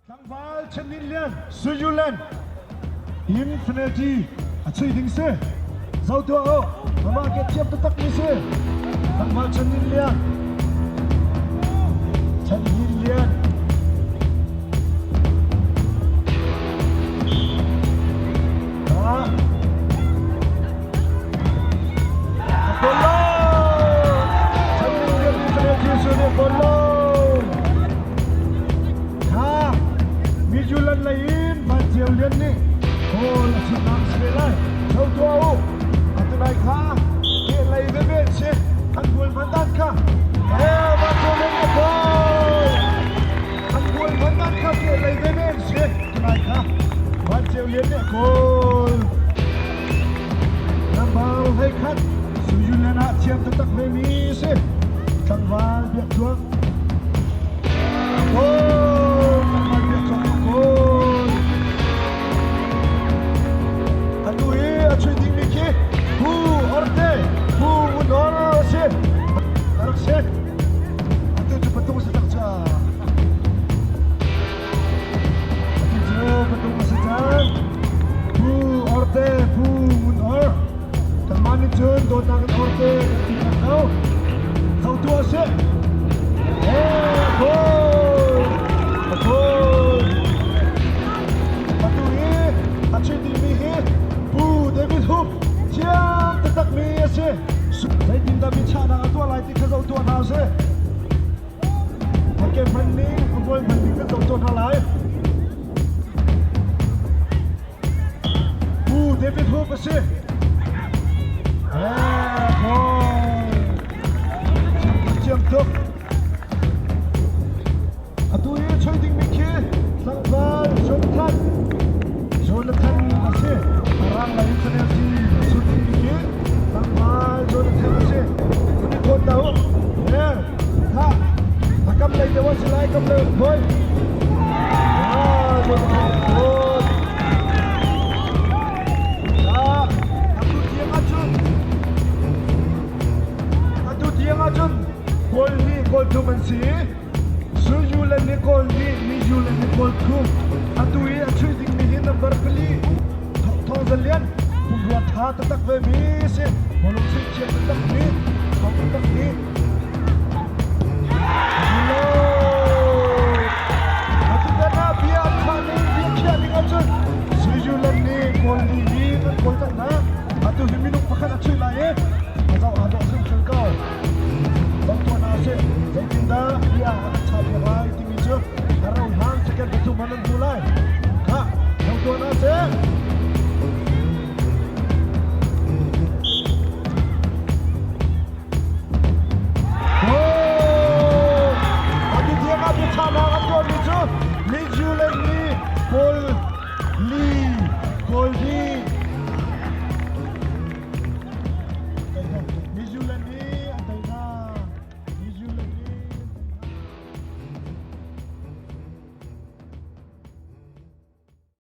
Tlangval Chen Lian, Switzerland Infinity a chui ding si. Zo tuah u, mama ke thiam taktak mi si. Tlangval Chen Lian. Chen Lian. Ha. Apollo! Chen Lian Infinity su ni Apollo. Kha Mijulan lei in Van Ceu Lian nih kawl a chimnak si ve lai. Tho tuah u. Atu lai kha ke lei veve si an bual man dan kha. Eh Van Ceu Lian nih kawl an bual man dan kha ke lei veve si tu lai kha Van Ceu Lian nih kawl. Tlangval 11 Suyulan ah thiam taktak ve mi si. Tlangval Biak Cuang. Atu hi a chuih dingmi khi Pu Orte, Pu Ngun Or a si. A rak si. Atu cu patung si tak ca. Atu cu patung a si cang. Pu Orte, Pu Ngun Or. Kanmah nih cun dawtnak in orte kan ti peng ko. Zotu a si. Goal! Goal! Atu hi a chuih dingmi hi Pu David Hup thiam taktakmi a si. Zeitindah biachahnak a tuah lai ti kha zoh tuah hna usih. A ke hman ning, a bual hman ning kan zoh tuah hna lai. Pu David Hope a si. Thiam tuk. Atu i choi dingmi khi tlangval Jonathan Jonathan a si. Rang lei in penalty sut dingmi khi tlangval Jonathan a si. Kun i thawn ta u. Ha. A kam lei deuh a si lai kam lei hoi. Ah, Jonathan good. Ah, atu tiang ahcun atu tiang ahcun goal nih goal thum an si. Suyu le nih goal nih Miyu le nih goal thum. Atu i a chuih dingmi hi number pali Thawng Za Lian pumrua tha taktak ve mi si. Bawlung chuih thiam taktak mi, thawng taktak mi. Bia an chah ning, bia khiah ning ahcun Switzerland nih goal li hi kan kawl cang hna. Atu hi minung pakhat a chuih lai i.